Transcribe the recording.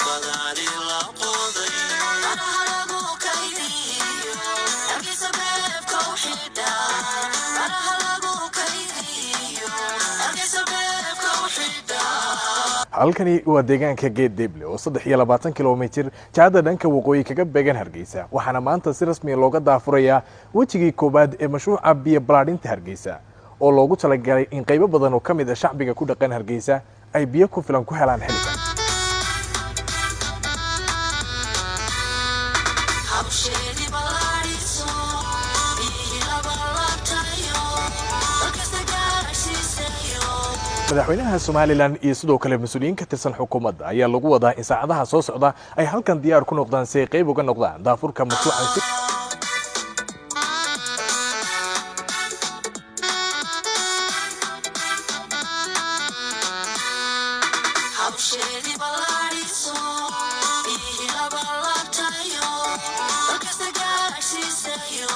Badani la qoday baraha lagu kaydiyo Hargeysa beebka u xidha, baraha lagu kaydiyo Hargeysa beebka u xidha. Halkani waa deegaanka Geed Deeble oo 23 kilomitir jihada dhanka waqooyi kaga beegan Hargeysa. Waxaana maanta si rasmiya looga daafurayaa wejigii koowaad ee mashruuca biyo balaadhinta Hargeysa, oo loogu talagalay in qaybo badan oo ka mid ah shacbiga ku dhaqan Hargeysa ay biyo ku filan ku helaan xilligan. Hawsheedii ballaadhiso, biyihii labalaabtayo, dalkasta gaarsiisayo. Madaxweynaha Somaliland iyo sidoo kale mas-uuliyiin ka tirsan xukuumadda ayaa lagu wadaa in saacadaha soo socda ay halkan diyaar ku noqdaan si ay qayb uga noqdaan daafurka mashruucan si Hawsheedii ballaadhiso, biyihii labalaabtayo, dalkasta gaarsiisayo.